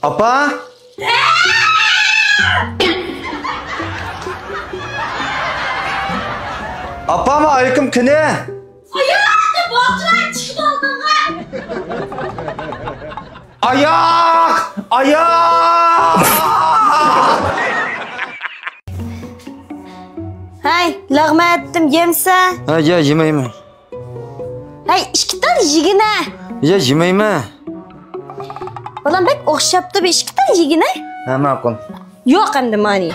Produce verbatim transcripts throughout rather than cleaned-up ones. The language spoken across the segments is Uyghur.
ئاپا! ئاپا، ما ئايىكىم قېنى؟ ئاياق، باغچىلار چىقىپ ئالدىڭغا. ئاياق! ئاياق! ھەي، لەغمە ئەتتىم، يەمسە. ھە، يە، يېمەيمەن. ھەي، ئىككى تال يېگىنە. يە، يېمەيمەن. بالام بەك ئوخشاپتۇ، بىر ئىككى تال يېگىنە. ھە، ماقۇل. يوق ئەمدى مانى.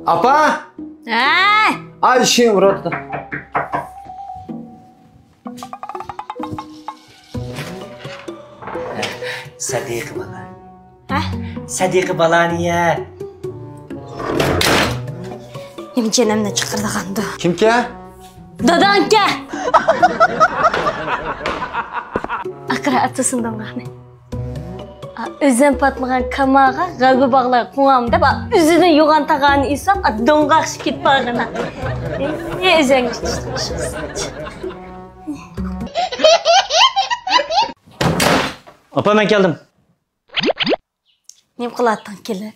ئاپا! ھە؟ ئاي، ئىشىڭ ئۇراتتى. سەدىقە بالا. ھە؟ سەدىقە بالانى يە. نېمە جېنىمنى چىقىرىدىغاندۇ؟ كىمكە؟ داداڭكە. ئاقىرى ئاتىسىنىڭ غېمى. ئا، ئۆزۈم پاتمىغان كاماغا غەلۋە باغلار قوڭام دەپ، ئا، ئۆزىدىن يوغان تاغارنى ئېسىپ، ئا، دوڭغاقشىپ كېتىپ بارغىنا. ئى، ئۆزۈڭ. ئاپا، مەن كەلدىم. نېمە قىلاتتىڭ كېلىپ؟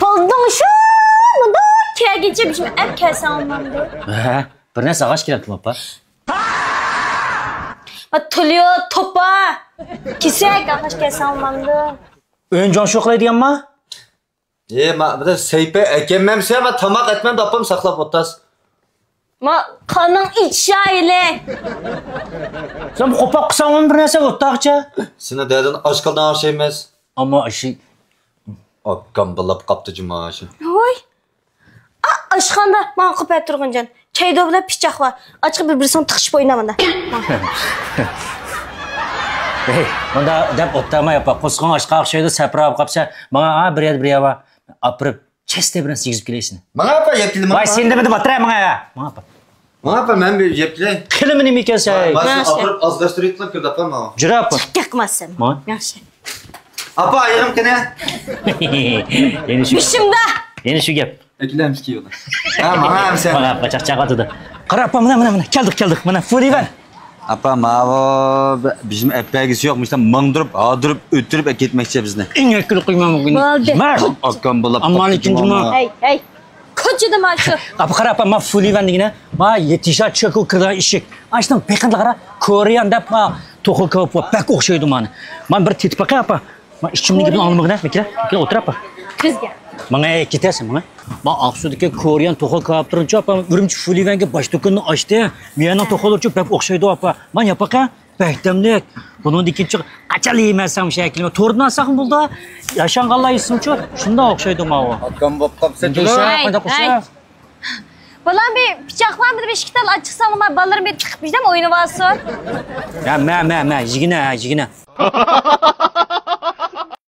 پالدىڭ شۇ مۇنداق كەلگىچە بىشىم ئەپ كەلسەڭ بولمامدۇ؟ ھە، بىر نەرسە ئاغاش كېلەمتىم، ئاپا. ما توليو توپا. كېسەك ئاغاش كەلسەڭ بولمامدۇ؟ ئۆينى جوڭشۇ قىلاي دېگەنما؟ ئى، ما، بىر سەيپە ئەكەممەمسە، ما تاماق ئەتمەمدۇ، ئاپام ساقلاپ ئولتاس. ما قانىڭ ئىچىشايلى. سەن قوپاق قىلساڭ بىر نەرسە ئولتاغىچە. سېنى دەدىن ئاش قىلدىڭ ئوخشايمىز. ئەمما ئىشى ئاكام بىلاپ قاپتۇ جۇما ئاشۇ. ۋاي. ئا، ئاشخانىدا ماڭا قوپاق تۇرغۇنجان. چەيدۇ بىلەن پىچاق بار. ئاچقا بىر-بىرسىڭ تىقىشىپ ئويناڭ مۇندا. ھەي، مۇندا دەپ ئوتتاماي ئاپا. قورسىقىڭ ئاچقا ئوخشايدۇ، سەپراپ قاپسەن. ماڭا، ھا، بىر يەردە بىر يەر بار. ئاپىرىپ، چەستە بىر نەرسە يېگۈزۈپ كېلەيسىن. ماڭا ئاپا، يەپ كېلىمەن. ۋاي، سېنى دېمىدىم، ئاتىرە، ماڭا. ماڭا ئاپا. ماڭا ئاپا، مەن بىر يەپ كېلەي. خېلى نېمە ئىكەن سەن؟ ۋاي، ماڭا سەن ئاپىرىپ ئازلاشتۇرۇۋېتىڭ، كىرىپ ئاپا ماڭا. جۈرە ئاپا. چەككە قىلماسسەن. ماڭا. ياخشى. ئاپا، ئايىغىم قېنى؟ يەنە شۇ. بېشىمدا. يەنە شۇ گەپ. ئەكېلەمسىكى يولا. ھە، ماڭا ھەمسە. ماڭا ئاپا چاقچاق ئاتىدۇ. قارا ئاپا، مانا، مانا، مانا. كەلدۇق، كەلدۇق. مانا، فۇلىۋەن. ئاپا، ماۋۇ بىزمۇ ئەپبەرگۈسى يوق، مۇشۇنداق ماڭدۇرۇپ، ھاردۇرۇپ، ئۆتۈرۈپ ئەكەتمەكچى بىزنى. ئەڭ ئەكىل قويماڭ بۈگۈن. بولدى. مەن ئاكام بولاپ ئامما قاپتۇ ئىككىنچى جۇما. ماڭا. ھەي، ھەي. كوچىدا ماشۇ. ئاپا، قارا، ئاپا، ما فۇلىۋەن دېگىنە، ما يېتىشا چۆكۈ كىرگەن ئىشىك. ئاشتىڭ پېقىندا قارا، كورېيان دەپ، ما توخۇ كاۋاپ بەك ئوخشايدۇ مانا. مانا بىر تېتىپ باقاي، ئاپا. ما ئىچىمدىكىنى ئاڭلىمىغىن، ھە، مىكرە. مىكرە ئولتۇر، ئاپا. كۆزگە. ماڭا كېتەرسەن، ماڭا. ما ئاقسۇدىكى كورېيان توخۇ كاۋاپلىرىنچۇ، ئاپا، ئۈرۈمچى فۇلىۋەنگە باش دۇكىنىنى ئاچتى. مىيەنىڭ توخۇلىرىچۇ بەك ئوخشايدۇ، ئاپا. مانا ياپاقە، بەك تەملىك. بۇنىڭدىن كېيىنچۇ قاچان يېيمەن سەن مۇشۇ ئەكىلمە. توردىن ئالساقمۇ بولىدۇ. ياشانغانلار يېسۇنچۇ، شۇنداق ئوخشايدۇ ماۋۇ. ئاكام بولۇپ قاپسەن. ھەي، قانداق ھەي. ئوخشاش؟ بالام، بىر پىچاقلار، بىر ئىككى تال ئاچچىق سالما، بالىلىرىم بىر تىقىپ بىردەم ئوينىۋالسۇن. يا، مە، مە، مە، يېگىنە، يېگىنە.